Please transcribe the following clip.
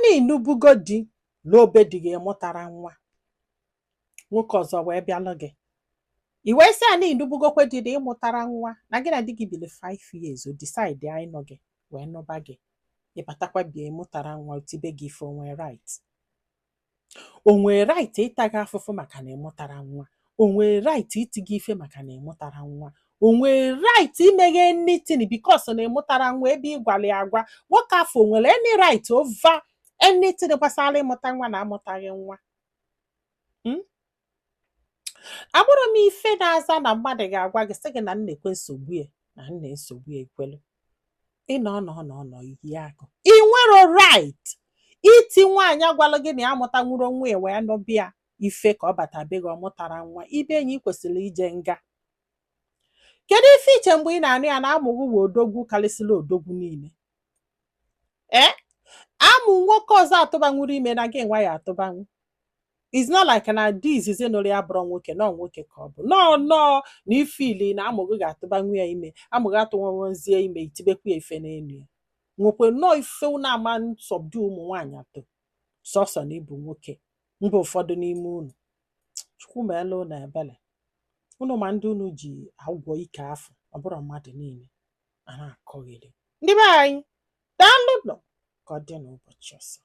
Na ịnụbugo di n'obe di gị, mụtara nwa, nwoke ọzọ wee bịalụ gị, i wee sị ya na ịnụbugokwe di na ịmụtara nwa, na gị na di gị biri 5 years, o decide ịnụ gị wee nụba gị, ịbatakwa bịa ịmụtara nwa, tibe gị ife. Onwe right, o nwee right ịta gị afụfụ maka na ịmụtara nwa? O nwee right iti gị ife maka na ịmụtara nwa? O nwee right imeghe anything because na ịmụtara nwa ebe ị gwara ya agwa? Nwoke afọ o nwere any right over anything gbasara ịmụta nwa na amụtaghị nwa? Agbụrụ m ife na-aza na mmadụ ga-agwa gị, sị gị na nna ekwe nsogbu ya, na nna nsogbu ya ekwelu ịnọ nọ nọ nọ iyi agụ. Ị nwero right iti nwaanyị agwalụ gị na ya amụtanwuro nwa ya wee nụbịa ife ka ọ bata be gị, ọ mụtara nwa ibe enyi. Ị kwesịrị ije nga. Kedu ife iche mgbe ị na-anụ ya na amụghị wee odogwu karịsịrị odogwu niile? Ee, amụ nwoke ọzọ atụbanwuru ime na gị nwa ya atụbanwu. It's not like na di izizi nụrụ ya bụrụ nwoke nọọ, nwoke ka ọ bụ nọọ nọọ na ifili na amụghị ga-atụbanwu ya ime, amụghị atụnwanwozie ime, itibekwu ya ife n'elu ya. Nwekwe nnọọ ife unu ama nsọbdu ụmụ nwaanyị atọ sọsọ na ịbụ nwoke mba. Ụfọdụ n'ime unu, Chukwu meela unu ebele, unu ma ndị unu ji agwọ ike afọ. Ọ bụrụ mmadụ niile a na-akọghịrị ndị be anyị. Daalụ nọ, ka ọ dị n'ụbọchị ọzọ.